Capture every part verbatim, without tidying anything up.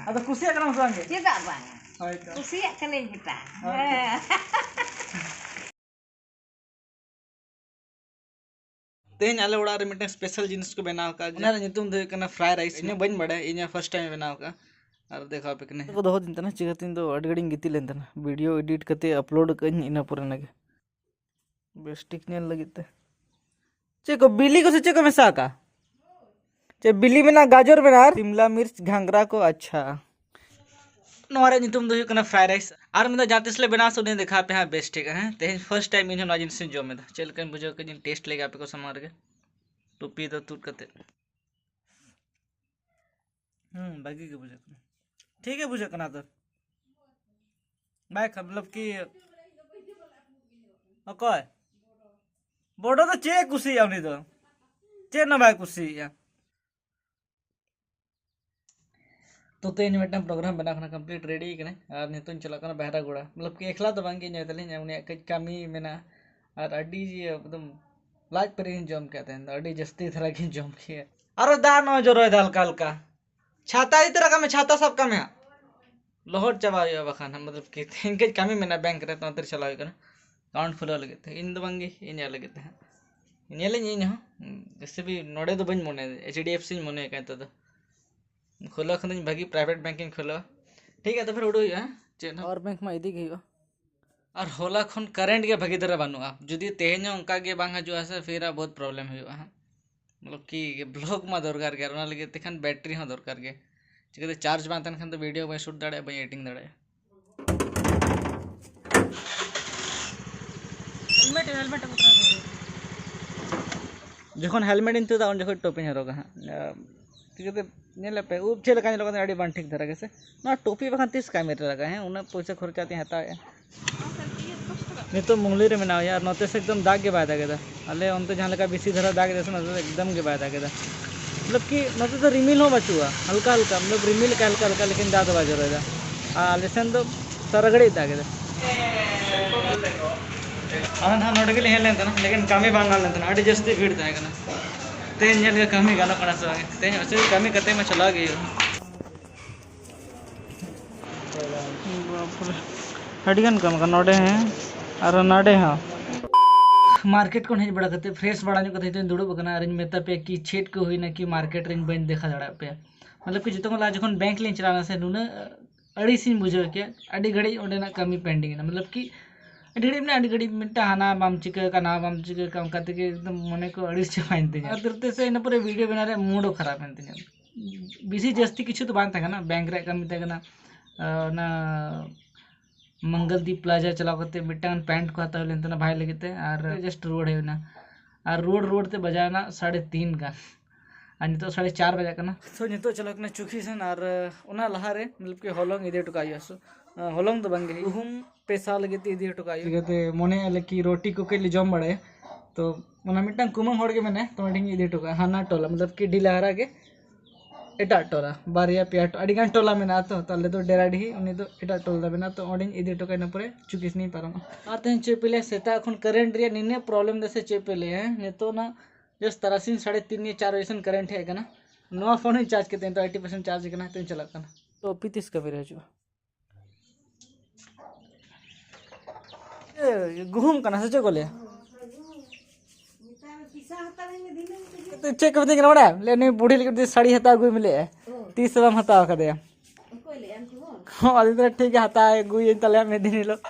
ᱟᱫᱚ ᱠᱩᱥᱤᱭᱟᱜ ᱠᱟᱱᱟᱢ ᱥᱮ ᱵᱟᱝ ᱜᱮ? ᱪᱮᱫᱟᱜ ᱵᱟᱝ? ᱦᱳᱭ ᱛᱚ᱾ ᱠᱩᱥᱤᱭᱟᱜ ᱠᱟᱹᱱᱟᱹᱧ ᱜᱮᱛᱟ᱾ ᱦᱳᱭ᱾ ᱦᱮᱸ᱾ ᱛᱮᱦᱮᱧ ᱟᱞᱮ ᱚᱲᱟᱜ ᱨᱮ ᱢᱤᱫᱴᱮᱱ special ᱡᱤᱱᱤᱥ ᱠᱚ ᱵᱮᱱᱟᱣ ᱟᱠᱟᱫᱼᱟ, ᱚᱱᱟ ᱨᱮᱭᱟᱜ ᱧᱩᱛᱩᱢ ᱫᱚ ᱦᱩᱭᱩᱜ ᱠᱟᱱᱟ fried rice᱾ ᱤᱧ ᱦᱚᱸ ᱵᱟᱹᱧ ᱵᱟᱲᱟᱭᱟ, ᱤᱧ ᱦᱚᱸ first time ᱤᱧ ᱵᱮᱱᱟᱣ ᱟᱠᱟᱫᱼᱟ᱾ ᱟᱨ ᱫᱮᱠᱷᱟᱣ ᱟᱯᱮ ᱠᱟᱹᱱᱟᱹᱧ᱾ ᱠᱚ ᱫᱚᱦᱚ ᱫᱤᱧ ᱛᱟᱦᱮᱱᱟ, ᱪᱤᱠᱟᱹᱛᱮ ᱤᱧ ᱫᱚ ᱟᱹᱰᱤ ᱜᱷᱟᱹᱲᱤᱡ ᱤᱧ ᱜᱤᱛᱤᱡ ᱞᱮᱱ ᱛᱟᱦᱮᱱᱟ, video edit ᱠᱟᱛᱮ upload ᱠᱟᱜ ᱟᱹᱧ ᱤᱱᱟᱹ ᱯᱚᱨᱮ ᱱᱟᱜᱮ᱾ ᱵᱮᱥ ᱴᱷᱤᱠ ᱧᱮᱞ ᱞᱟᱹᱜᱤᱫ ᱛᱮ᱾ ᱪᱮᱫ ᱠᱚ ᱵᱤᱞᱤ ᱠᱚ ᱥᱮ ᱪᱮᱫ ᱠᱚ ᱢᱮᱥᱟ ᱟᱠᱟᱜᱼᱟ? ᱪᱮᱫ ᱵᱤᱞᱤ ᱢᱮᱱᱟᱜᱼᱟ, ᱜᱟᱡᱚᱨ ᱢᱮᱱᱟᱜᱼᱟ ᱟᱨ ᱥᱤᱢᱞᱟ ᱢᱤᱨᱪ, ᱜᱷᱟᱸᱜᱽᱨᱟ ᱠᱚ᱾ ᱟᱪᱪᱷᱟ, ᱱᱚᱣᱟ ᱨᱮᱭᱟᱜ ᱧᱩᱛᱩᱢ ᱫᱚ ᱦᱩᱭᱩᱜ ᱠᱟᱱᱟ fried rice᱾ ᱟᱨ ᱢᱤᱫ ᱫᱷᱟᱣ ᱡᱟᱦᱟᱸ ᱛᱤᱥ ᱞᱮ ᱵᱮᱱᱟᱣᱟ ᱥᱮ ᱩᱱᱤ ᱫᱮᱠᱷᱟᱣ ᱟᱯᱮ ᱦᱟᱸᱜ ᱵᱮᱥ ᱴᱷᱤᱠ, ᱦᱮᱸ᱾ ᱛᱮᱦᱮᱧ first time ᱤᱧ ᱦᱚᱸ ᱱᱚᱣᱟ ᱡᱤᱱᱤᱥ ᱤᱧ ᱡᱚᱢ ᱮᱫᱟ, ᱪᱮᱫ ᱞᱮᱠᱟᱧ ᱵᱩᱡᱷᱟᱹᱣ ᱠᱮᱫ ᱤᱧ taste ᱞᱮᱜᱮ ᱟᱯᱮ ᱠᱚ ᱥᱟᱢᱟᱝ ᱨᱮᱜᱮ᱾ ᱴᱩᱯᱤ ᱫᱚ ᱛᱩᱫ ᱠᱟᱛᱮ᱾ ᱦᱩᱸ, ᱵᱷᱟᱜᱤ ᱜᱮ ᱵᱩᱡᱷᱟᱹᱜ ᱠᱟᱱᱟ, ᱴᱷᱤᱠ ᱜᱮ ᱵᱩᱡᱷᱟᱹᱜ ᱠᱟᱱᱟ ᱛᱚ᱾ ᱵᱟᱭ ᱠᱷᱟ-, ᱢᱚᱛᱞᱚᱵ ᱠᱤ, ᱚᱠᱚᱭ? ᱵᱚᱰᱚ ᱫᱚ ᱪᱮᱫ ᱮ ᱠᱩᱥᱤᱭᱟᱜᱼᱟ ᱩᱱᱤ ᱫᱚ? ᱪᱮᱫ ᱦᱚᱸ ᱵᱟᱭ ᱠᱩᱥᱤᱭᱟᱜᱼᱟ᱾ ᱛᱚ, ᱛᱮᱦᱮᱧ ᱢᱤᱫᱴᱟᱝ program ᱵᱮᱱᱟᱣ ᱠᱟᱱᱟ, complete ready ᱠᱟᱱᱟᱹᱧ ᱟᱨ ᱱᱤᱛᱚᱜ ᱤᱧ ᱪᱟᱞᱟᱜ ᱠᱟᱱᱟ ᱵᱟᱦᱨᱟ ᱜᱚᱲᱟ᱾ ᱢᱚᱛᱞᱚᱵ ᱠᱤ ᱮᱠᱞᱟ ᱫᱚ ᱵᱟᱝ ᱜᱮ, ᱤᱧ ᱟᱭᱳ ᱛᱟᱹᱞᱤᱧ, ᱩᱱᱤᱭᱟᱜ ᱠᱟᱹᱡ ᱠᱟᱹᱢᱤ ᱢᱮᱱᱟᱜᱼᱟ ᱟᱨ ᱟᱹᱰᱤ ᱮᱠᱫᱚᱢ ᱞᱟᱡ ᱯᱮᱨᱮᱡ ᱤᱧ ᱡᱚᱢ ᱠᱮᱫ ᱛᱟᱦᱮᱸ ᱫᱚ, ᱟᱹᱰᱤ ᱡᱟᱹᱥᱛᱤ ᱫᱷᱟᱨᱟ ᱜᱤᱧ ᱡᱚᱢ ᱠᱮᱫᱼᱟ᱾ ᱟᱨᱚ ᱫᱟᱜ ᱱᱚᱜᱼᱚᱭ ᱡᱚᱨᱚᱭᱮᱫᱟ ᱦᱟᱞᱠᱟ ᱦᱟᱞᱠᱟ᱾ ᱪᱷᱟᱛᱟ ᱤᱫᱤ ᱛᱚᱨᱟ ᱠᱟᱜ ᱢᱮ, ᱪᱷᱟᱛᱟ ᱥᱟᱵ ᱠᱟᱜ ᱢᱮ ᱦᱟᱸᱜ᱾ ᱞᱚᱦᱚᱫ ᱪᱟᱵᱟ ᱦᱩᱭᱩᱜᱼᱟ ᱵᱟᱠᱷᱟᱱ, ᱢᱚᱛᱞᱚᱵ ᱠᱤ ᱛᱮᱦᱮᱧ ᱠᱟᱹᱡ ᱠᱟᱹᱢᱤ ᱢᱮᱱᱟᱜᱼᱟ bank ᱨᱮ, ᱛᱚ ᱚᱱᱛᱮ ᱨᱮ ᱪᱟᱞᱟᱣ ᱦᱩᱭᱩᱜ ᱠᱟᱱᱟ account ᱠᱷᱩᱞᱟᱹᱣ ᱞᱟᱹᱜᱤᱫ ᱛᱮ᱾ ᱤᱧ ᱫᱚ ᱵᱟᱝ ᱜᱮ, ᱤᱧ ᱟᱭᱳ ᱞᱟᱹᱜᱤᱫ ᱛᱮ ᱦᱟᱸᱜ᱾ ᱧᱮᱞᱟᱹᱧ ᱤᱧ ᱦᱚᱸ, ᱡᱮᱭᱥᱮ ᱵᱷᱤ ᱱᱚᱰᱮ ᱫᱚ ᱵᱟᱹᱧ ᱢᱚᱱᱮᱭᱮᱫᱟ, H D F C ᱤᱧ ᱢᱚᱱᱮᱭᱮᱫ ᱠᱟᱱ ᱱᱤᱛᱚᱜ ᱫᱚ᱾ ᱠᱷᱩᱞᱟᱹᱣ ᱠᱷᱟᱱ ᱫᱚᱧ ᱵᱷᱟᱹᱜᱤ private bank ᱤᱧ ᱠᱷᱩᱞᱟᱹᱣᱟ᱾ ᱴᱷᱤᱠ ᱜᱮᱭᱟ, ᱛᱚ ᱯᱷᱤᱨ ᱩᱰᱩᱠ ᱦᱩᱭᱩᱜᱼᱟ, ᱦᱮᱸ? ᱪᱮᱫ ᱦᱚᱸ᱾ Power bank ᱢᱟ ᱤᱫᱤ ᱜᱮ ᱦᱩᱭᱩᱜᱼᱟ᱾ ᱟᱨ ᱦᱚᱞᱟ ᱠᱷᱚᱱ current ᱜᱮ ᱵᱷᱟᱹᱜᱤ ᱫᱷᱟᱨᱟ ᱵᱟᱹᱱᱩᱜᱼᱟ᱾ ᱡᱩᱫᱤ ᱛᱮᱦᱮᱧ ᱦᱚᱸ ᱚᱱᱠᱟ ᱜᱮ ᱵᱟᱝ ᱦᱤᱡᱩᱜᱼᱟ ᱥᱮ, ᱯᱷᱤᱨ ᱟᱨ ᱵᱚᱦᱩᱛ problem ᱦᱩᱭᱩᱜᱼᱟ ᱦᱟᱸᱜ᱾ ᱢᱚᱛᱞᱚᱵ ᱠᱤ vlog ᱢᱟ ᱫᱚᱨᱠᱟᱨ ᱜᱮ, ᱟᱨ ᱚᱱᱟ ᱞᱟᱹᱜᱤᱫ ᱛᱮᱠᱷᱟᱱ battery ᱦᱚᱸ ᱫᱚᱨᱠᱟᱨ ᱜᱮ᱾ ᱪᱤᱠᱟᱹᱛᱮ charge ᱵᱟᱝ ᱛᱟᱦᱮᱱ ᱠᱷᱟᱱ ᱫᱚ video ᱵᱟᱹᱧ shoot ᱫᱟᱲᱮᱭᱟᱜᱼᱟ, ᱵᱟᱹᱧ editing ᱫᱟᱲᱮᱭᱟᱜᱼᱟ᱾ Helmet, helmet ᱟᱹᱜᱩ ᱛᱚᱨᱟᱭ ᱢᱮ᱾ ᱡᱚᱠᱷᱚᱱ helmet ᱤᱧ ᱛᱩᱫᱟ, ᱩᱱ ᱡᱚᱠᱷᱚᱱ ᱴᱳᱯᱤᱧ ᱦᱚᱨᱚᱜᱟ ᱦᱟᱸᱜ᱾ ᱟᱨ ᱪᱤᱠᱟᱹᱛᱮ ᱧᱮᱞ ᱯᱮ, ᱩᱵ ᱪᱮᱫ ᱞᱮᱠᱟ ᱧᱮᱞᱚᱜ ᱠᱟᱱᱟ, ᱟᱹᱰᱤ ᱵᱟᱝ ᱴᱷᱤᱠ ᱫᱷᱟᱨᱟ ᱜᱮᱥᱮ᱾ ᱱᱚᱣᱟ ᱴᱳᱯᱤ ᱵᱟᱠᱷᱟᱱ ᱛᱤᱥ ᱠᱟᱹᱢᱤ ᱨᱮ ᱞᱟᱜᱟᱜᱼᱟ, ᱦᱮᱸ? ᱩᱱᱟᱹᱜ ᱯᱚᱭᱥᱟ ᱠᱷᱚᱨᱪᱟ ᱛᱤᱧ ᱦᱟᱛᱟᱣᱮᱜᱼᱟ᱾ ᱱᱤᱛᱚᱜ ᱢᱩᱝᱞᱤ ᱨᱮ ᱢᱮᱱᱟᱜ ᱞᱮᱭᱟ ᱟᱨ ᱱᱚᱛᱮ ᱥᱮ ᱮᱠᱫᱚᱢ ᱫᱟᱜ ᱜᱮ ᱵᱟᱭ ᱫᱟᱜ ᱮᱫᱟ᱾ ᱟᱞᱮ ᱚᱱᱛᱮ ᱡᱟᱦᱟᱸ ᱞᱮᱠᱟ ᱵᱮᱥᱤ ᱫᱷᱟᱨᱟ ᱫᱟᱜ ᱮᱫᱟ ᱥᱮ, ᱱᱚᱛᱮ ᱫᱚ ᱮᱠᱫᱚᱢ ᱜᱮ ᱵᱟᱭ ᱫᱟᱜ ᱮᱫᱟ᱾ ᱢᱚᱛᱞᱚᱵ ᱠᱤ ᱱᱚᱛᱮ ᱫᱚ ᱨᱤᱢᱤᱞ ᱦᱚᱸ ᱵᱟᱹᱪᱩᱜᱼᱟ, ᱦᱟᱞᱠᱟ ᱦᱟᱞᱠᱟ, ᱢᱚᱛᱞᱚᱵ ᱨᱤᱢᱤᱞ ᱞᱮᱠᱟ ᱦᱟᱞᱠᱟ ᱦᱟᱞᱠᱟ, ᱞᱮᱠᱤᱱ ᱫᱟᱜ ᱫᱚ ᱵᱟᱭ ᱡᱚᱨᱚᱭᱮᱫᱟ᱾ ᱟᱨ ᱟᱞᱮ ᱥᱮᱱ ᱫᱚ ᱥᱟᱨᱟ ᱜᱷᱟᱹᱲᱤᱡ ᱫᱟᱜ ᱮᱫᱟ᱾ ᱟᱞᱮ ᱱᱟᱦᱟᱜ ᱱᱚᱰᱮ ᱜᱮᱞᱮ ᱦᱮᱡ ᱞᱮᱱ ᱛᱟᱦᱮᱱᱟ, ᱞᱮᱠᱤᱱ ᱠᱟᱹᱢᱤ ᱵᱟᱝ ᱜᱟᱱ ᱞᱮᱱ ᱛᱟᱦᱮᱱᱟ, ᱟᱹᱰᱤ ᱡᱟᱹᱥᱛᱤ ᱵᱷᱤᱲ ᱛᱟᱦᱮᱸ ᱠᱟᱱᱟ᱾ ᱛᱮᱦᱮᱧ ᱧᱮᱞ ᱜᱮ ᱠᱟᱹᱢᱤ ᱜᱟᱱᱚᱜ ᱠᱟᱱᱟ ᱥᱮ ᱵᱟᱝ, ᱛᱮᱦᱮᱧ ᱚᱪᱚᱜ ᱠᱟᱹᱢᱤ ᱠᱟᱛᱮ ᱢᱟ ᱪᱟᱞᱟᱣ ᱜᱮ ᱦᱩᱭᱩᱜᱼᱟ᱾ ᱵᱟᱯᱨᱮ, ᱟᱹᱰᱤᱜᱟᱱ ᱠᱟᱹᱢᱤ ᱠᱟᱱᱟ ᱱᱚᱰᱮ ᱦᱚᱸ ᱟᱨ ᱱᱟᱰᱮ ᱦᱚᱸ᱾ ᱢᱟᱨᱠᱮᱴ ᱠᱷᱚᱱ ᱦᱮᱡ ᱵᱟᱲᱟ ᱠᱟᱛᱮ ᱯᱷᱨᱮᱥ ᱵᱟᱲᱟ ᱧᱚᱜ ᱠᱟᱛᱮ ᱱᱤᱛᱚᱜ ᱤᱧ ᱫᱩᱲᱩᱵ ᱟᱠᱟᱱᱟ ᱟᱨᱤᱧ ᱢᱮᱛᱟ ᱯᱮᱭᱟ ᱠᱤ ᱪᱮᱫ ᱠᱚ ᱦᱩᱭᱱᱟ ᱠᱤ ᱢᱟᱨᱠᱮᱴ ᱨᱮᱧ ᱵᱟᱹᱧ ᱫᱮᱠᱷᱟᱣ ᱫᱟᱲᱮᱭᱟᱜ ᱯᱮᱭᱟ᱾ ᱢᱚᱛᱞᱚᱵ ᱠᱤ ᱡᱚᱛᱚ ᱠᱷᱚᱱ ᱞᱟᱦᱟ ᱡᱚᱠᱷᱚᱱ ᱵᱮᱝᱠ ᱞᱤᱧ ᱪᱟᱞᱟᱣ ᱞᱮᱱᱟ ᱥᱮ, ᱱᱩᱱᱟᱹᱜ ᱟᱹᱲᱤᱥᱤᱧ ᱵᱩᱡᱷᱟᱹᱣ ᱠᱮᱫ᱾ ᱟᱹᱰᱤ ᱜᱷᱟᱹᱲᱤᱡ ᱚᱸᱰᱮᱱᱟᱜ ᱠᱟᱹᱢᱤ ᱯᱮᱱᱰᱤᱝ ᱮᱱᱟ, ᱢᱚᱛᱞᱚᱵ ᱠᱤ ᱟᱹᱰᱤ ᱜᱷᱟᱹᱲᱤᱡ ᱢᱮᱱᱟᱜᱼᱟ, ᱟᱹᱰᱤ ᱜᱷᱟᱹᱲᱤᱡ ᱢᱤᱫᱴᱟᱝ ᱦᱟᱱᱟ ᱵᱟᱢ ᱪᱤᱠᱟᱹ ᱠᱟᱜ, ᱱᱟᱣᱟ ᱵᱟᱢ ᱪᱤᱠᱟᱹ ᱠᱟᱜ, ᱚᱱᱠᱟ ᱛᱮᱜᱮ ᱮᱠᱫᱚᱢ ᱢᱚᱱᱮ ᱠᱚ ᱟᱹᱲᱤᱥ ᱪᱟᱵᱟᱭᱮᱱ ᱛᱤᱧᱟ᱾ ᱚᱱᱟ ᱠᱷᱟᱹᱛᱤᱨ ᱛᱮ ᱥᱮ ᱤᱱᱟᱹ ᱯᱚᱨᱮ ᱵᱷᱤᱰᱤᱭᱳ ᱵᱮᱱᱟᱣ ᱨᱮᱭᱟᱜ ᱢᱩᱰ ᱦᱚᱸ ᱠᱷᱟᱨᱟᱯ ᱮᱱ ᱛᱤᱧᱟ᱾ ᱵᱮᱥᱤ ᱡᱟᱹᱥᱛᱤ ᱠᱤᱪᱷᱩ ᱫᱚ ᱵᱟᱝ ᱛᱟᱦᱮᱸ ᱠᱟᱱᱟ, ᱵᱮᱝᱠ ᱨᱮᱭᱟᱜ ᱠᱟᱹᱢᱤ ᱛᱟᱦᱮᱸ ᱠᱟᱱᱟ, ᱟᱨ ᱚᱱᱟ ᱢᱚᱝᱜᱚᱞᱫᱤᱯ ᱯᱞᱟᱡᱟ ᱪᱟᱞᱟᱣ ᱠᱟᱛᱮ ᱢᱤᱫᱴᱟᱝ ᱯᱮᱱᱴ ᱠᱚ ᱦᱟᱛᱟᱣ ᱞᱮᱱ ᱛᱟᱦᱮᱱᱟ ᱵᱷᱟᱭ ᱞᱟᱹᱜᱤᱫ ᱛᱮ, ᱟᱨ ᱡᱟᱥᱴ ᱨᱩᱣᱟᱹᱲ ᱦᱮᱡ ᱮᱱᱟ᱾ ᱟᱨ ᱨᱩᱣᱟᱹᱲ ᱨᱩᱣᱟᱹᱲ ᱛᱮ ᱵᱟᱡᱟᱣ ᱮᱱᱟ ᱥᱟᱲᱮ ᱛᱤᱱ ᱜᱟᱱ, ᱟᱨ ᱱᱤᱛᱚᱜ ᱥᱟᱲᱮ ᱪᱟᱨ ᱵᱟᱡᱟᱜ ᱠᱟᱱᱟ᱾ ᱛᱚ ᱱᱤᱛᱚᱜ ᱪᱟᱞᱟᱣ ᱠᱟᱱᱟ ᱪᱩᱠᱷᱤ ᱥᱮᱱ, ᱟᱨ ᱚᱱᱟ ᱞᱟᱦᱟᱨᱮ ᱢᱚᱛᱞᱚᱵ ᱠᱤ ᱦᱚᱞᱚᱝ ᱤᱫᱤ ᱦᱚᱴᱚ ᱠᱟᱜ ᱦᱩᱭᱩᱜᱼᱟ᱾ ᱥᱩ-, ᱦᱚᱞᱚᱝ ᱫᱚ ᱵᱟᱝᱜᱮ, ᱜᱩᱦᱩᱢ ᱯᱮᱥᱟᱣ ᱞᱟᱹᱜᱤᱫ ᱛᱮ ᱤᱫᱤ ᱦᱚᱴᱚ ᱠᱟᱜ ᱦᱩᱭᱩᱜᱼᱟ᱾ ᱪᱤᱠᱟᱹᱛᱮ ᱢᱚᱱᱮᱭᱮᱫᱼᱟ ᱞᱮ ᱠᱤ ᱨᱩᱴᱤ ᱠᱚ ᱠᱟᱹᱡ ᱞᱮ ᱡᱚᱢ ᱵᱟᱲᱟᱭᱟ, ᱛᱚ ᱚᱱᱟ ᱢᱤᱫᱴᱟᱝ ᱠᱩᱢᱟᱹᱝ ᱦᱚᱲ ᱜᱮ ᱢᱮᱱᱟᱭᱟ, ᱛᱚ ᱚᱸᱰᱮᱧ ᱤᱫᱤ ᱦᱚᱴᱚ ᱠᱟᱜᱼᱟ᱾ ᱦᱟᱱᱟ ᱴᱚᱞᱟ ᱢᱚᱛᱞᱚᱵ ᱠᱤ ᱰᱤᱞᱟᱦᱟᱨᱟ ᱜᱮ ᱮᱴᱟᱜ ᱴᱚᱞᱟ, ᱵᱟᱨᱭᱟ ᱯᱮᱭᱟ ᱴᱚ-, ᱟᱹᱰᱤ ᱜᱟᱱ ᱴᱚᱞᱟ ᱢᱮᱱᱟᱜᱼᱟ᱾ ᱛᱚ ᱛᱟᱦᱞᱮ ᱫᱚ ᱰᱮᱨᱟ ᱰᱤᱦᱤ, ᱩᱱᱤ ᱫᱚ ᱮᱴᱟᱜ ᱴᱚᱞᱟ ᱢᱮᱱᱟᱜᱼᱟ᱾ ᱛᱚ ᱚᱸᱰᱮᱧ ᱤᱫᱤ ᱦᱚᱴᱚ ᱠᱟᱜᱼᱟ, ᱤᱱᱟᱹ ᱯᱚᱨᱮ ᱪᱩᱠᱤᱥᱱᱤᱧ ᱯᱟᱨᱚᱢᱚᱜᱼᱟ᱾ ᱟᱨ ᱛᱮᱦᱮᱧ ᱪᱮᱫ ᱯᱮ ᱞᱟᱹᱭᱟ, ᱥᱮᱛᱟᱜ ᱠᱷᱚᱱ ᱠᱟᱨᱮᱱᱴ ᱨᱮᱭᱟᱜ ᱱᱤᱱᱟᱹᱜ ᱯᱨᱚᱵᱞᱮᱢ ᱫᱟ ᱥᱮ ᱪᱮᱫ ᱯᱮ ᱞᱟᱹᱭᱟ, ᱱᱤᱛᱚᱜ ᱚᱱᱟ ᱡᱟᱥᱴ ᱛᱟᱨᱟᱥᱤᱧ ᱥᱟᱲᱮ ᱛᱤᱱ ᱱᱤᱭᱟᱹ ᱪᱟᱨ ᱵᱟᱡᱮ ᱥᱮᱱ ᱠᱟᱨᱮᱱᱴ ᱦᱮᱡ ᱟᱠᱟᱱᱟ᱾ ᱱᱚᱣᱟ ᱯᱷᱳᱱ ᱦᱚᱸᱧ ᱪᱟᱨᱡᱽ ᱠᱮᱫ ᱛᱟᱦᱮᱸ, ᱱᱤᱛᱚᱜ ᱮᱭᱤᱴᱤ ᱯᱟᱨᱥᱮᱱᱴ ᱪᱟᱨᱡᱽ ᱟᱠᱟᱱᱟ, ᱱᱤᱛᱚᱜ ᱤᱧ ᱪᱟᱞᱟᱜ ᱠᱟᱱᱟ᱾ ᱛᱚ ᱯᱤᱛᱤᱥ ᱠᱟᱹᱢᱤ ᱨᱮ ᱦᱤᱡᱩᱜᱼᱟ᱾ ᱮ, ᱜᱩᱦᱩᱢ ᱠᱟᱱᱟ ᱥᱮ ᱪᱮᱫ ᱠᱚ ᱞᱟᱹᱭᱟ? ᱪᱮᱫ ᱠᱚ ᱢᱮᱛᱟᱹᱧ ᱠᱟᱱᱟ ᱵᱟᱲᱟᱭᱟᱢ? ᱞᱟᱹᱭ, ᱱᱩᱭ ᱵᱩᱲᱦᱤ ᱞᱟᱹᱜᱤᱫ ᱛᱮ ᱥᱟᱹᱲᱤ ᱦᱟᱛᱟᱣ ᱟᱹᱜᱩᱭ ᱢᱮ ᱞᱟᱹᱭᱮᱫᱼᱟᱭ᱾ ᱛᱤᱥ ᱦᱚᱸ ᱵᱟᱢ ᱦᱟᱛᱟᱣ ᱟᱠᱟᱫᱮᱭᱟ᱾ ᱦᱚᱸ, ᱟᱫᱚ ᱴᱷᱤᱠ ᱜᱮᱭᱟ, ᱦᱟᱛᱟᱣ ᱟᱹᱜᱩᱭᱟᱹᱧ ᱛᱟᱞᱮᱭᱟ ᱢᱤᱫ ᱫᱤᱱ ᱦᱤᱞᱳᱜ᱾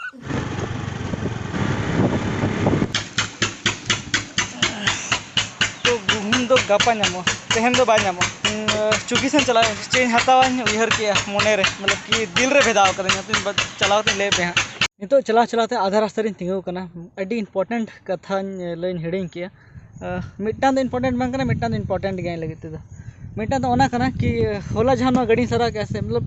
ᱛᱚ ᱜᱩᱦᱩᱢ ᱫᱚ ᱜᱟᱯᱟ ᱧᱟᱢᱚᱜᱼᱟ, ᱛᱮᱦᱮᱧ ᱫᱚ ᱵᱟᱭ ᱧᱟᱢᱚᱜᱼᱟ᱾ ᱩᱸ, ᱪᱩᱠᱤ ᱥᱮᱱ ᱪᱟᱞᱟᱜ ᱦᱩᱭᱩᱜᱼᱟ, ᱪᱮᱫ ᱤᱧ ᱦᱟᱛᱟᱣᱟᱧ ᱩᱭᱦᱟᱹᱨ ᱠᱮᱜᱼᱟ ᱢᱚᱱᱮᱨᱮ, ᱢᱚᱛᱞᱚᱵ ᱠᱤ ᱫᱤᱞ ᱨᱮ ᱵᱷᱮᱫᱟᱣ ᱠᱟᱫᱟᱹᱧ, ᱦᱟᱯᱮᱧ ᱵᱟ-, ᱪᱟᱞᱟᱣ ᱠᱟᱛᱮᱧ ᱞᱟᱹᱭ ᱟᱯᱮ ᱦᱟᱸᱜ᱾ ᱱᱤᱛᱚᱜ ᱪᱟᱞᱟᱣ ᱪᱟᱞᱟᱣ ᱛᱮ ᱟᱫᱷᱟ ᱨᱟᱥᱛᱟ ᱨᱤᱧ ᱛᱤᱸᱜᱩ ᱟᱠᱟᱱᱟ᱾ ᱟᱹᱰᱤ important ᱠᱟᱛᱷᱟᱧ ᱞᱟᱹᱭᱟᱹᱧ ᱦᱤᱲᱤᱧ ᱠᱮᱜᱼᱟ᱾ ᱟᱸ, ᱢᱤᱫᱴᱟᱝ ᱫᱚ important ᱵᱟᱝ ᱠᱟᱱᱟ, ᱢᱤᱫᱴᱟᱝ ᱫᱚ important ᱜᱮᱭᱟ ᱤᱧ ᱞᱟᱹᱜᱤᱫ ᱛᱮᱫᱚ᱾ ᱢᱤᱫᱴᱟᱝ ᱫᱚ ᱚᱱᱟ ᱠᱟᱱᱟ ᱠᱤ ᱦᱚᱞᱟ ᱡᱟᱦᱟᱸ ᱱᱚᱣᱟ ᱜᱟᱹᱰᱤᱧ ᱥᱟᱨᱟᱣ ᱠᱮᱜᱼᱟ ᱥᱮ, ᱢᱚᱛᱞᱚᱵ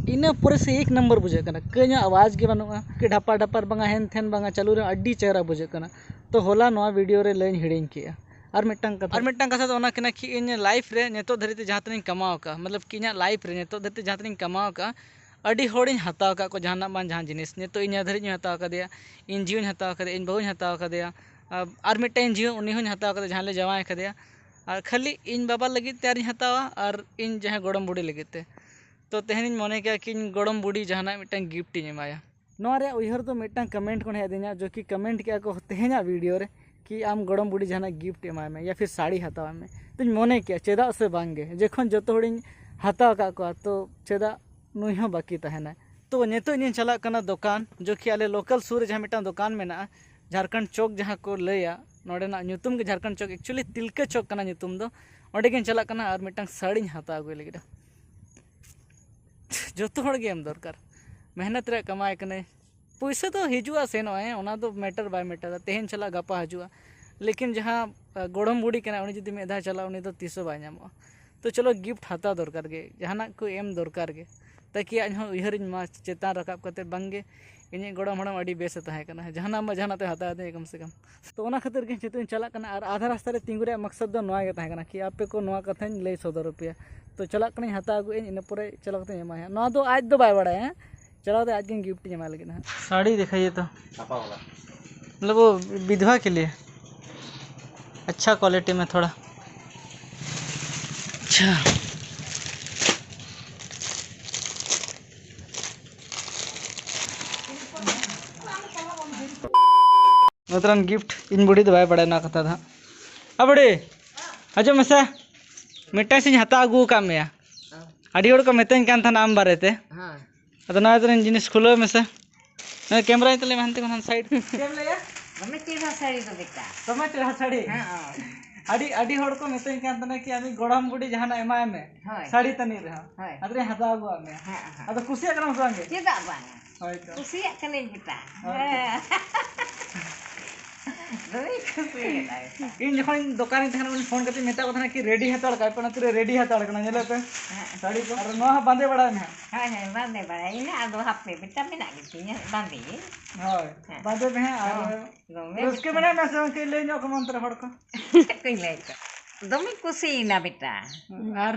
ᱤᱱᱟᱹ ᱯᱚᱨᱮ ᱥᱮ ᱮᱠ ᱱᱟᱢᱵᱟᱨ ᱵᱩᱡᱷᱟᱹᱜ ᱠᱟᱱᱟ, ᱠᱟᱹᱡ ᱦᱚᱸ ᱟᱣᱟᱡᱽ ᱜᱮ ᱵᱟᱹᱱᱩᱜᱼᱟ, ᱠᱤ ᱰᱷᱟᱯᱟᱨ ᱰᱷᱟᱯᱟᱨ ᱵᱟᱝᱟ ᱦᱮᱱ ᱛᱷᱮᱱ ᱵᱟᱝᱟ, ᱪᱟᱹᱞᱩ ᱨᱮᱦᱚᱸ ᱟᱹᱰᱤ ᱪᱮᱦᱨᱟ ᱵᱩᱡᱷᱟᱹᱜ ᱠᱟᱱᱟ᱾ ᱛᱚ ᱦᱚᱞᱟ ᱱᱚᱣᱟ ᱵᱷᱤᱰᱤᱭᱳ ᱨᱮ ᱞᱟᱹᱭᱟᱹᱧ ᱦᱤᱲᱤᱧ ᱠᱮᱜᱼᱟ᱾ ᱟᱨ ᱢᱤᱫᱴᱟᱝ ᱠᱟᱛᱷᱟ, ᱟᱨ ᱢᱤᱫᱴᱟᱝ ᱠᱟᱛᱷᱟ ᱫᱚ ᱚᱱᱟ ᱠᱟᱱᱟ ᱠᱤ ᱤᱧ ᱞᱟᱭᱤᱯᱷ ᱨᱮ ᱱᱤᱛᱚᱜ ᱫᱷᱟᱹᱨᱤᱡ ᱛᱮ ᱡᱟᱦᱟᱸ ᱛᱤᱱᱟᱹᱜ ᱤᱧ ᱠᱟᱢᱟᱣ ᱟᱠᱟᱫᱼᱟ, ᱢᱚᱛᱞᱚᱵ ᱠᱤ ᱤᱧᱟᱹᱜ ᱞᱟᱭᱤᱯᱷ ᱨᱮ ᱱᱤᱛᱚᱜ ᱫᱷᱟᱹᱨᱤᱡ ᱛᱮ ᱡᱟᱦᱟᱸ ᱛᱤᱱᱟᱹᱜ ᱤᱧ ᱠᱟᱢᱟᱣ ᱟᱠᱟᱫᱼᱟ, ᱟᱹᱰᱤ ᱦᱚᱲᱤᱧ ᱦᱟᱛᱟᱣ ᱟᱠᱟᱫ ᱠᱚᱣᱟ ᱡᱟᱦᱟᱱᱟᱜ ᱵᱟᱝ ᱡᱟᱦᱟᱸ ᱡᱤᱱᱤᱥ᱾ ᱱᱤᱛᱚᱜ ᱤᱧ ᱫᱷᱟᱹᱨᱤᱡ ᱤᱧ ᱦᱟᱛᱟᱣ ᱟᱠᱟᱫᱮᱭᱟ, ᱤᱧ ᱡᱤᱣᱤᱧ ᱦᱟᱛᱟᱣ ᱟᱠᱟᱫᱮᱭᱟ, ᱤᱧ ᱵᱟᱹᱦᱩᱧ ᱦᱟᱛᱟᱣ ᱟᱠᱟᱫᱮᱭᱟ, ᱟᱨ, ᱟᱨ ᱢᱤᱫᱴᱟᱝ ᱤᱧ ᱡᱤᱣᱤ ᱩᱱᱤ ᱦᱚᱸᱧ ᱦᱟᱛᱟᱣ ᱟᱠᱟᱫᱮᱭᱟ, ᱡᱟᱦᱟᱸᱭ ᱞᱮ ᱡᱟᱶᱟᱭ ᱟᱠᱟᱫᱮᱭᱟ᱾ ᱟᱨ ᱠᱷᱟᱹᱞᱤ ᱤᱧ ᱵᱟᱵᱟ ᱞᱟᱹᱜᱤᱫ ᱛᱮ ᱟᱨᱤᱧ ᱦᱟᱛᱟᱣᱟ ᱟᱨ ᱤᱧ ᱡᱟᱦᱟᱸᱭ ᱜᱚᱲᱚᱢ ᱵᱩᱰᱷᱤ ᱞᱟᱹᱜᱤᱫ ᱛᱮ᱾ ᱛᱚ ᱛᱮᱦᱮᱧᱤᱧ ᱢᱚᱱᱮ ᱠᱮᱜᱼᱟ ᱠᱤ ᱤᱧ ᱜᱚᱲᱚᱢ ᱵᱩᱰᱷᱤ ᱡᱟᱦᱟᱱᱟᱜ ᱢᱤᱫᱴᱟᱝ ᱜᱤᱯᱷᱴ ᱤᱧ ᱮᱢᱟᱭᱟ᱾ ᱱᱚᱣᱟ ᱨᱮᱭᱟᱜ ᱩᱭᱦᱟᱹᱨ ᱫᱚ ᱢᱤᱫᱴᱟᱝ ᱠᱚᱢᱮᱱᱴ ᱠᱷᱚᱱ ᱦᱮᱡ ᱟᱹᱫᱤᱧᱟ, ᱡᱚ ᱠᱤ ᱠᱚᱢᱮᱱᱴ ᱠᱮᱜᱼᱟ ᱠᱚ ᱛᱮᱦᱮᱧᱟᱜ ᱵᱷᱤᱰᱤᱭᱳ ᱨᱮ ᱠᱤ ᱟᱢ ᱜᱚᱲᱚᱢ ᱵᱩᱰᱷᱤ ᱡᱟᱦᱟᱱᱟᱜ ᱜᱤᱯᱷᱴ ᱮᱢᱟᱭ ᱢᱮ ᱭᱟ ᱯᱷᱤᱨ ᱥᱟᱹᱲᱤ ᱦᱟᱛᱟᱣ ᱟᱭ ᱢᱮ᱾ ᱛᱚᱧ ᱢᱚᱱᱮ ᱠᱮᱜᱼᱟ ᱪᱮᱫᱟᱜ ᱥᱮ ᱵᱟᱝ ᱜᱮ, ᱡᱚᱠᱷᱚᱱ ᱡᱚᱛᱚ ᱦᱚᱲᱤᱧ ᱦᱟᱛᱟᱣ ᱟᱠᱟᱫ ᱠᱚᱣᱟ ᱛᱚ ᱪᱮᱫᱟᱜ ᱱᱩᱭ ᱦᱚᱸ ᱵᱟᱹᱠᱤ ᱛᱟᱦᱮᱱᱟᱭ᱾ ᱛᱚ ᱱᱤᱛᱚᱜ ᱤᱧᱤᱧ ᱪᱟᱞᱟᱜ ᱠᱟᱱᱟ ᱫᱚᱠᱟᱱ, ᱡᱚ ᱠᱤ ᱟᱞᱮ ᱞᱳᱠᱟᱞ ᱥᱩᱨ ᱨᱮ ᱡᱟᱦᱟᱸ ᱢᱤᱫᱴᱟᱝ ᱫᱚᱠᱟᱱ ᱢᱮᱱᱟᱜᱼᱟ, ᱡᱷᱟᱨᱠᱷᱚᱸᱰ ᱪᱚᱠ ᱡᱟᱦᱟᱸ ᱠᱚ ᱞᱟᱹᱭᱟ, ᱱᱚᱸᱰᱮᱱᱟᱜ ᱧᱩᱛᱩᱢ ᱜᱮ ᱡᱷᱟᱨᱠᱷᱚᱸᱰ ᱪᱚᱠ, ᱮᱠᱪᱩᱭᱮᱞᱤ ᱛᱤᱞᱠᱟᱹ ᱪᱚᱠ ᱠᱟᱱᱟ ᱧᱩᱛᱩᱢ ᱫᱚ᱾ ᱚᱸᱰᱮ ᱜᱤᱧ ᱪᱟᱞᱟᱜ ᱠᱟᱱᱟ ᱟᱨ ᱢᱤᱫᱴᱟᱝ ᱥᱟᱹᱲᱤᱧ ᱦᱟᱛᱟᱣ ᱟᱹᱜᱩᱭ ᱞᱟᱹᱜᱤᱫ᱾ ᱡᱚᱛᱚ ᱦᱚᱲ ᱜᱮ ᱮᱢ ᱫᱚᱨᱠᱟᱨ, ᱢᱮᱦᱱᱚᱛ ᱨᱮᱭᱟᱜ ᱠᱟᱢᱟᱭ ᱠᱟᱱᱟᱭ᱾ ᱯᱩᱭᱥᱟᱹ ᱫᱚ ᱦᱤᱡᱩᱜᱼᱟ ᱥᱮᱱᱚᱜᱼᱟ, ᱦᱮᱸ, ᱚᱱᱟ ᱫᱚ ᱢᱮᱴᱟᱨ ᱵᱟᱭ ᱢᱮᱴᱟᱨᱟ, ᱛᱮᱦᱮᱧ ᱪᱟᱞᱟᱜ ᱜᱟᱯᱟ ᱦᱤᱡᱩᱜᱼᱟ᱾ ᱞᱮᱠᱤᱱ ᱡᱟᱦᱟᱸ, ᱟ, ᱜᱚᱲᱚᱢ ᱵᱩᱰᱷᱤ ᱠᱟᱱᱟᱭ, ᱩᱱᱤ ᱡᱩᱫᱤ ᱢᱤᱫ ᱫᱷᱟᱣ ᱪᱟᱞᱟᱜᱼᱟ, ᱩᱱᱤ ᱫᱚ ᱛᱤᱥ ᱦᱚᱸ ᱵᱟᱭ ᱧᱟᱢᱚᱜᱼᱟ᱾ ᱛᱚ ᱪᱚᱞᱚ ᱜᱤᱯᱷᱴ ᱦᱟᱛᱟᱣ ᱫᱚᱨᱠᱟᱨ ᱜᱮ, ᱡᱟᱦᱟᱱᱟᱜ ᱠᱚ ᱮᱢ ᱫᱚᱨᱠᱟᱨ ᱜᱮ, ᱛᱟᱠᱤ ᱟᱡ ᱦᱚᱸ ᱩᱭᱦᱟᱹᱨᱤᱧ ᱢᱟ ᱪᱮᱛᱟᱱ ᱨᱟᱠᱟᱵ ᱠᱟᱛᱮ ᱵᱟᱝ ᱜᱮ ᱤᱧᱤᱡ ᱜᱚᱲᱚᱢ ᱦᱟᱲᱟᱢ ᱟᱹᱰᱤ ᱵᱮᱥ ᱮ ᱛᱟᱦᱮᱸ ᱠᱟᱱᱟ, ᱡᱟᱦᱟᱱᱟᱜ ᱢᱟ ᱡᱟᱦᱟᱱᱟᱜ ᱛᱮ ᱦᱟᱛᱟᱣ ᱟᱹᱫᱤᱧᱟ ᱠᱚᱢ ᱥᱮ ᱠᱚᱢ᱾ ᱛᱚ ᱚᱱᱟ ᱠᱷᱟᱹᱛᱤᱨ ᱜᱮ ᱱᱤᱛᱚᱜ ᱤᱧ ᱪᱟᱞᱟᱜ ᱠᱟᱱᱟ ᱟᱨ ᱟᱫᱷᱟ ᱨᱟᱥᱛᱟ ᱨᱮ ᱛᱤᱸᱜᱩ ᱨᱮᱭᱟᱜ ᱢᱚᱠᱥᱚᱫ ᱫᱚ ᱱᱚᱣᱟ ᱜᱮ ᱛᱟᱦᱮᱸ ᱠᱟᱱᱟ ᱠᱤ ᱟᱯᱮ ᱠᱚ ᱱᱚᱣᱟ ᱠᱟᱛᱷᱟᱧ ᱞᱟᱹᱭ ᱥᱚᱫᱚᱨ ᱟᱯᱮᱭᱟ᱾ ᱛᱚ ᱪᱟᱞᱟᱜ ᱠᱟᱹᱱᱟᱹᱧ ᱦᱟᱛᱟᱣ ᱟᱹᱜᱩᱭᱟᱹᱧ, ᱤᱱᱟᱹ ᱯᱚᱨᱮ ᱪᱟᱞᱟᱣ ᱠᱟᱛᱮᱧ ᱮᱢᱟᱭᱟ᱾ ᱱᱚᱣᱟ ᱫᱚ ᱟᱡ ᱫᱚ ᱵᱟᱭ ᱵᱟᱲᱟᱭᱟ, ᱦᱮᱸ? ᱪᱟᱞᱟᱣ ᱠᱟᱛᱮ ᱟᱡ ᱜᱮᱧ ᱜᱤᱯᱷᱴ ᱤᱧ ᱮᱢᱟᱭ ᱞᱟᱹᱜᱤᱫ ᱦᱟᱸᱜ᱾ साड़ी दिखाइए तो। छापा वाला। मतलब वो विधवा के लिए। अच्छा क्वालिटी में थोड़ा। अच्छा। ᱱᱚᱛᱮᱨᱮᱱ ᱜᱤᱯᱷᱴ ᱤᱧ ᱵᱩᱰᱷᱤ ᱫᱚ ᱵᱟᱭ ᱵᱟᱲᱟᱭᱟ ᱱᱚᱣᱟ ᱠᱟᱛᱷᱟ ᱫᱚ ᱦᱟᱸᱜ᱾ ᱟ ᱵᱩᱰᱷᱤ, ᱟᱸᱡᱚᱢ ᱢᱮᱥᱮ, ᱢᱤᱫᱴᱟᱝ ᱥᱮᱧ ᱦᱟᱛᱟᱣ ᱟᱹᱜᱩ ᱟᱠᱟᱫ ᱢᱮᱭᱟ᱾ ᱟᱹᱰᱤ ᱦᱚᱲ ᱠᱚ ᱢᱤᱛᱟᱹᱧ ᱠᱟᱱ ᱛᱟᱦᱮᱱᱟ ᱟᱢ ᱵᱟᱨᱮᱛᱮ᱾ ᱦᱮᱸ᱾ ᱟᱫᱚ ᱱᱚᱣᱟ ᱫᱚ ᱡᱤᱱᱤᱥ ᱠᱷᱩᱞᱟᱹᱣ ᱢᱮᱥᱮ᱾ ᱱᱚᱣᱟ ᱠᱮᱢᱨᱟ ᱛᱟᱞᱮ ᱢᱮ ᱦᱟᱱᱛᱮ ᱠᱷᱚᱱ ᱦᱟᱱ ᱥᱟᱭᱤᱰ᱾ ᱪᱮᱫ ᱮᱢ ᱞᱟᱹᱭᱟ? ᱫᱚᱢᱮ ᱪᱮᱦᱨᱟ ᱥᱟᱹᱲᱤ ᱫᱚ ᱵᱮᱴᱟ᱾ ᱫᱚᱢᱮ ᱪᱮᱦᱨᱟ ᱥᱟᱹᱲᱤ᱾ ᱦᱮᱸ, ᱦᱮᱸ᱾ ᱟᱹᱰᱤ, ᱟᱹᱰᱤ ᱦᱚᱲ ᱠᱚ ᱢᱤᱛᱟᱹᱧ ᱠᱟᱱ ᱛᱟᱦᱮᱱᱟ ᱠᱤ ᱟᱢᱤᱡ ᱜᱚᱲᱚᱢ ᱵᱩᱰᱷᱤ ᱡᱟᱦᱟᱱᱟᱜ ᱮᱢᱟᱭ ᱢᱮ᱾ ᱦᱳᱭ᱾ ᱥᱟᱹᱲᱤ ᱛᱟᱹᱱᱤᱡ ᱨᱮᱦᱚᱸ᱾ ᱦᱳᱭ᱾ ᱟᱫᱚᱧ ᱦᱟᱛᱟᱣ ᱟᱹᱜᱩᱣᱟᱜ ᱢᱮᱭᱟ᱾ ᱦᱮᱸ, ᱦᱮᱸ᱾ ᱟᱫᱚ ᱠᱩᱥᱤᱭᱟᱜ ᱠᱟᱱᱟᱢ ᱥᱮ ᱵᱟᱝ ᱜᱮ? ᱪᱮᱫᱟᱜ ᱵᱟᱝ? ᱦᱳᱭ ᱛᱚ᱾ ᱠᱩᱥᱤᱭᱟᱜ ᱠᱟᱹᱱᱟᱹᱧ ᱵᱮᱴᱟ᱾ ᱦᱳᱭ᱾ ᱦᱮᱸ᱾ ᱫᱚᱢᱮᱧ ᱠᱩᱥᱤᱭᱟᱫᱟ ᱵᱮᱴᱟ᱾ ᱤᱧ ᱡᱚᱠᱷᱚᱱ ᱫᱚᱠᱟᱱ ᱨᱤᱧ ᱛᱟᱦᱮᱱᱟ, ᱩᱱᱤ ᱯᱷᱳᱱ ᱠᱟᱛᱮᱧ ᱢᱮᱛᱟ ᱠᱚ ᱛᱟᱦᱮᱱᱟ ᱠᱤ ᱨᱮᱰᱤ ᱦᱟᱛᱟᱲ ᱠᱟᱜ ᱯᱮ, ᱚᱱᱟ ᱛᱤᱨᱮ ᱨᱮᱰᱤ ᱦᱟᱛᱟᱲ ᱠᱟᱱᱟ, ᱧᱮᱞᱮᱫ ᱯᱮ᱾ ᱦᱮᱸ᱾ ᱥᱟᱹᱲᱤ ᱠᱚ᱾ ᱟᱨ ᱱᱚᱣᱟ ᱦᱚᱸ ᱵᱟᱸᱫᱮ ᱵᱟᱲᱟᱭ ᱢᱮ ᱦᱟᱸᱜ᱾ ᱦᱳᱭ, ᱦᱳᱭ, ᱵᱟᱸᱫᱮ ᱵᱟᱲᱟᱭᱟᱹᱧ ᱦᱟᱸᱜ᱾ ᱟᱫᱚ ᱦᱟᱯᱮ ᱵᱮᱴᱟ, ᱢᱮᱱᱟᱜ ᱜᱮᱛᱤᱧᱟ, ᱵᱟᱸᱫᱮᱭᱟᱹᱧ᱾ ᱦᱳᱭ, ᱦᱮᱸ᱾ ᱵᱟᱸᱫᱮ ᱢᱮ ᱦᱟᱸᱜ᱾ ᱟᱨ ᱦᱚᱸ, ᱫᱚᱢᱮ ᱨᱟᱹᱥᱠᱟᱹ ᱵᱮᱴᱟ᱾ ᱢᱮᱱᱟᱜ ᱢᱮ ᱥᱮ ᱵᱟᱝ? ᱠᱟᱹᱡ ᱞᱟᱹᱭ ᱧᱚᱜ ᱠᱚᱢᱮ ᱚᱱᱛᱮ ᱨᱮ ᱦᱚᱲ ᱠᱚ᱾ ᱪᱮᱫ ᱠᱚᱧ ᱞᱟᱹᱭ ᱠᱚᱣᱟ? ᱫᱚᱢᱮᱧ ᱠᱩᱥᱤᱭᱮᱱᱟ ᱵᱮᱴᱟ᱾ ᱟᱨ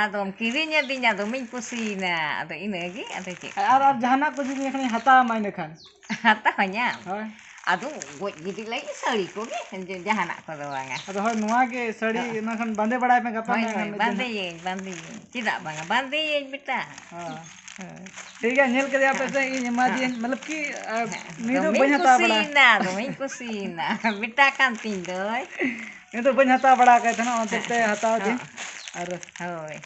ᱟᱫᱚᱢ ᱠᱤᱨᱤᱧ ᱟᱹᱫᱤᱧᱟ, ᱫᱚᱢᱮᱧ ᱠᱩᱥᱤᱭᱮᱱᱟ᱾ ᱟᱫᱚ ᱤᱱᱟᱹᱜᱮ, ᱟᱫᱚ ᱪᱮᱫ? ᱟᱨ, ᱟᱨ ᱡᱟᱦᱟᱱᱟᱜ ᱠᱚ ᱡᱩᱫᱤ ᱮᱱᱠᱷᱟᱱᱤᱧ ᱦᱟᱛᱟᱣ ᱟᱢᱟ ᱤᱱᱟᱹ ᱠᱷᱟᱱ᱾ ᱦᱟᱛᱟᱣᱟᱹᱧᱟᱢ? ᱦᱳᱭ᱾ ᱟᱫᱚ ᱜᱚᱡ ᱜᱤᱰᱤ ᱞᱟᱹᱜᱤᱫ ᱥᱟᱹᱲᱤ ᱠᱚᱜᱮ, ᱡᱮ ᱡᱟᱦᱟᱱᱟᱜ ᱠᱚᱫᱚ ᱵᱟᱝᱟ᱾ ᱟᱫᱚ ᱦᱳᱭ, ᱱᱚᱣᱟ ᱜᱮ ᱥᱟᱹᱲᱤ, ᱦᱳᱭ᱾ ᱚᱱᱟ ᱠᱷᱟᱱ ᱵᱟᱸᱫᱮ ᱵᱟᱲᱟᱭ ᱢᱮ ᱜᱟᱯᱟ ᱦᱳᱭ, ᱢᱮᱭᱟᱝ ᱦᱳᱭ, ᱠᱷᱟᱱ ᱢᱤᱫ ᱫᱤᱱ ᱦᱟᱸᱜ᱾ ᱵᱟᱸᱫᱮᱭᱟᱹᱧ, ᱵᱟᱸᱫᱮᱭᱟᱹᱧ᱾ ᱪᱮᱫᱟᱜ ᱵᱟᱝᱟ? ᱵᱟᱸᱫᱮᱭᱟᱹᱧ ᱵᱮᱴᱟ᱾ ᱦᱳᱭ᱾ ᱦᱳᱭ᱾ ᱴᱷᱤᱠ ᱜᱮᱭᱟ, ᱧᱮᱞ ᱠᱮᱫᱮᱭᱟ ᱯᱮ ᱥᱮ, ᱤᱧ ᱮᱢᱟ ᱫᱤᱭᱟᱹᱧ, ᱢᱚᱛᱞᱚᱵ ᱠᱤ, ᱟᱨ ᱦᱮᱸ, ᱱᱤᱭᱟᱹ ᱫᱚ ᱫᱚᱢᱮᱧ ᱵᱟᱹᱧ ᱦᱟᱛᱟᱣ ᱵᱟᱲᱟ᱾ ᱠᱩᱥᱤᱭᱮᱱᱟ, ᱫᱚᱢᱮᱧ ᱠᱩᱥᱤᱭᱮᱱᱟ᱾ ᱵᱮᱴᱟ ᱠᱟᱱ ᱛᱤᱧ ᱫᱚᱭ᱾ ᱱᱤᱭᱟᱹ ᱫᱚ ᱵᱟᱹᱧ ᱦᱟᱛᱟᱣ ᱵᱟᱲᱟ ᱟᱠᱟᱫ ᱛᱟᱦᱮᱱᱟ, ᱚᱱᱛᱮ ᱛᱮ ᱦᱟᱛᱟᱣ ᱫᱤᱭᱟᱹᱧ᱾ ᱦᱳᱭ᱾ ᱟᱨ ᱦᱳᱭ᱾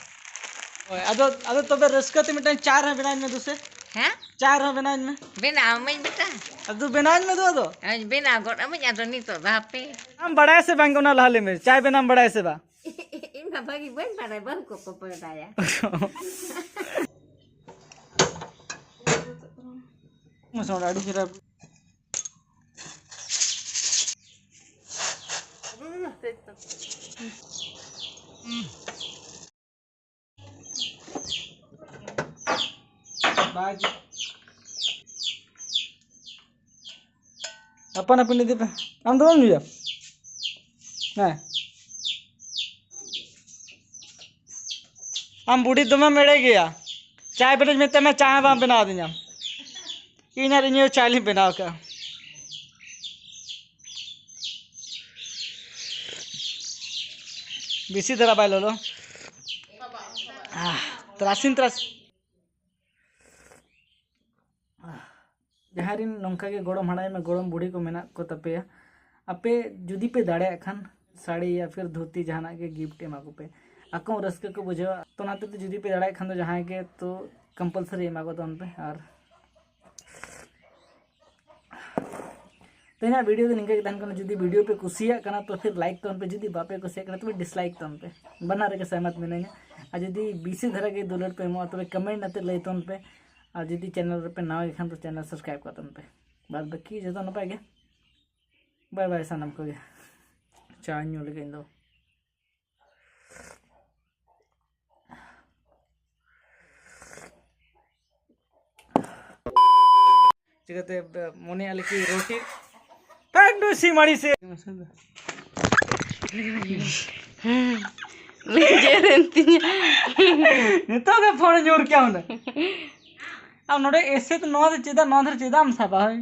ᱦᱳᱭ, ᱟᱫᱚ, ᱟᱫᱚ ᱛᱚᱵᱮ ᱨᱟᱹᱥᱠᱟᱹ ᱛᱮ ᱢᱤᱫᱴᱟᱝ ᱪᱟ ᱨᱮᱦᱚᱸ ᱵᱮᱱᱟᱣ ᱟᱹᱧ ᱢᱮ ᱫᱩᱥᱮ᱾ ᱦᱮᱸ? ᱪᱟ ᱨᱮᱦᱚᱸ ᱵᱮᱱᱟᱣ ᱟᱹᱧ ᱢᱮ᱾ ᱵᱮᱱᱟᱣ ᱟᱹᱢᱟᱹᱧ ᱵᱮᱴᱟ᱾ ᱟᱫᱚ ᱵᱮᱱᱟᱣ ᱟᱹᱧ ᱢᱮ ᱫᱩ ᱟᱫᱚ᱾ ᱟᱹᱧ ᱵᱮᱱᱟᱣ ᱜᱚᱫ ᱟᱹᱢᱟᱹᱧ, ᱟᱫᱚ ᱱᱤᱛᱚᱜ ᱫᱚ ᱦᱟᱯᱮ᱾ ᱟᱢ ᱵᱟᱲᱟᱭᱟ ᱥᱮ ᱵᱟᱝ ᱚᱱᱟ ᱞᱟᱦᱟ ᱞᱟᱹᱭ ᱢᱮ, ᱪᱟᱭ ᱵᱮᱱᱟᱣ ᱵᱟᱲᱟᱭᱟ ᱥᱮ ᱵᱟᱝ? ᱤᱧ ᱢᱟ ᱵᱷᱟᱹᱜᱤ ᱵᱟᱹᱧ ᱵᱟᱲᱟᱭ, ᱵᱟᱹᱦᱩ ᱠᱚᱠᱚ ᱵᱟᱲᱟᱭᱟ᱾ ᱢᱟᱥᱮ ᱚᱸᱰᱮ ᱟᱹᱰᱤ ᱪᱮᱦᱨᱟ᱾ ᱵᱟᱭ ᱡᱩ-, ᱟᱯᱟᱱ ᱟᱹᱯᱤᱱ ᱤᱫᱤ ᱯᱮ᱾ ᱟᱢ ᱫᱚ ᱵᱟᱢ ᱧᱩᱭᱟ? ᱦᱮᱸ᱾ ᱟᱢ ᱵᱩᱰᱷᱤ ᱫᱚᱢᱮᱢ ᱮᱲᱮ ᱜᱮᱭᱟ᱾ ᱪᱟᱭ ᱵᱮᱨᱮᱡ ᱢᱮᱛᱟᱢᱟ, ᱪᱟ ᱦᱚᱸ ᱵᱟᱢ ᱵᱮᱱᱟᱣ ᱟᱹᱫᱤᱧᱟ᱾ ᱤᱧ ᱟᱨ ᱤᱧ ᱟᱭᱳ ᱪᱟ ᱞᱤᱧ ᱵᱮᱱᱟᱣ ᱠᱟᱜᱼᱟ᱾ ᱵᱮᱥᱤ ᱫᱷᱟᱨᱟ ᱵᱟᱭ ᱞᱚᱞᱚ᱾ ᱟᱦ, ᱛᱟᱨᱟᱥᱤᱧ, ᱛᱟᱨᱟᱥᱤᱧ᱾ ᱡᱟᱦᱟᱸᱭ ᱨᱮᱱ ᱱᱚᱝᱠᱟ ᱜᱮ ᱜᱚᱲᱚᱢ ᱦᱟᱲᱟᱢ ᱢᱮ, ᱜᱚᱲᱚᱢ ᱵᱩᱲᱦᱤ ᱠᱚ ᱢᱮᱱᱟᱜ ᱠᱚ ᱛᱟᱯᱮᱭᱟ, ᱟᱯᱮ ᱡᱩᱫᱤ ᱯᱮ ᱫᱟᱲᱮᱭᱟᱜ ᱠᱷᱟᱱ ᱥᱟᱹᱲᱤ ᱭᱟ ᱯᱷᱤᱨ ᱫᱷᱩᱛᱤ ᱡᱟᱦᱟᱱᱟᱜ ᱜᱮ gift ᱮᱢᱟ ᱠᱚᱯᱮ, ᱟᱠᱚ ᱦᱚᱸ ᱨᱟᱹᱥᱠᱟᱹ ᱠᱚ ᱵᱩᱡᱷᱟᱹᱣᱟ᱾ ᱛᱚ ᱚᱱᱟ ᱦᱚᱛᱮᱡ ᱛᱮ ᱡᱩᱫᱤ ᱯᱮ ᱫᱟᱲᱮᱭᱟᱜ ᱠᱷᱟᱱ ᱫᱚ ᱡᱟᱦᱟᱸᱭ ᱜᱮ ᱛᱚ compulsory ᱮᱢᱟ ᱠᱚ ᱛᱟᱵᱚᱱ ᱯᱮ᱾ ᱟᱨ ᱛᱮᱦᱮᱧᱟᱜ video ᱫᱚ ᱱᱤᱝᱠᱟᱹ ᱜᱮ ᱛᱟᱦᱮᱱ ᱠᱟᱱᱟ᱾ ᱡᱩᱫᱤ video ᱯᱮ ᱠᱩᱥᱤᱭᱟᱜ ᱠᱟᱱᱟ ᱛᱚ ᱯᱷᱤᱨ like ᱛᱟᱵᱚᱱ ᱯᱮ, ᱡᱩᱫᱤ ᱵᱟᱯᱮ ᱠᱩᱥᱤᱭᱟᱜ ᱠᱟᱱᱟ ᱛᱚᱵᱮ dislike ᱛᱟᱵᱚᱱ ᱯᱮ, ᱵᱟᱱᱟᱨ ᱨᱮᱜᱮ ᱥᱮᱦᱢᱚᱛ ᱢᱤᱱᱟᱹᱧᱟ᱾ ᱟᱨ ᱡᱩᱫᱤ ᱵᱮᱥᱤ ᱫᱷᱟᱨᱟ ᱜᱮ ᱫᱩᱞᱟᱹᱲ ᱯᱮ ᱮᱢᱚᱜᱼᱟ ᱛᱚᱵᱮ comment ᱟᱛᱮ ᱞᱟᱹᱭ ᱛᱟᱵᱚᱱ ᱯᱮ᱾ ᱟᱨ ᱡᱩᱫᱤ channel ᱨᱮᱯᱮ ᱱᱟᱣᱟ ᱜᱮ ᱠᱷᱟᱱ ᱛᱚ channel subscribe ᱠᱟᱜ ᱛᱟᱵᱚᱱ ᱯᱮ᱾ ᱵᱟᱫ ᱵᱟᱹᱠᱤ ᱡᱚᱛᱚ ᱱᱟᱯᱟᱭ ᱜᱮ᱾ Bye bye ᱥᱟᱱᱟᱢ ᱠᱚᱜᱮ᱾ ᱪᱟ ᱧᱩ ᱞᱟᱹᱜᱤᱫ ᱤᱧ ᱫᱚ᱾ ᱪᱤᱠᱟᱹᱛᱮ ᱢᱚᱱᱮᱭᱟ ᱞᱮᱠᱤ ᱨᱩᱴᱤ ᱯᱮᱱᱰᱩ ᱥᱤᱢᱟᱲᱤ ᱥᱮ᱾ ᱞᱮᱸᱡᱮᱨᱮᱱ ᱛᱤᱧᱟ᱾ ᱱᱤᱛᱚᱜ ᱜᱮ ᱯᱷᱳᱱ ᱧᱩᱨ ᱠᱮᱜᱼᱟ ᱚᱸᱰᱮ᱾ ᱟᱢ ᱱᱚᱰᱮ ᱮᱥᱮ ᱛᱮ ᱱᱚᱣᱟ ᱫᱚ ᱪᱮᱫᱟᱜ, ᱱᱚᱣᱟ ᱫᱷᱟᱨᱮ ᱪᱮᱫᱟᱜ ᱮᱢ ᱥᱟᱵᱟ? ᱦᱳᱭ᱾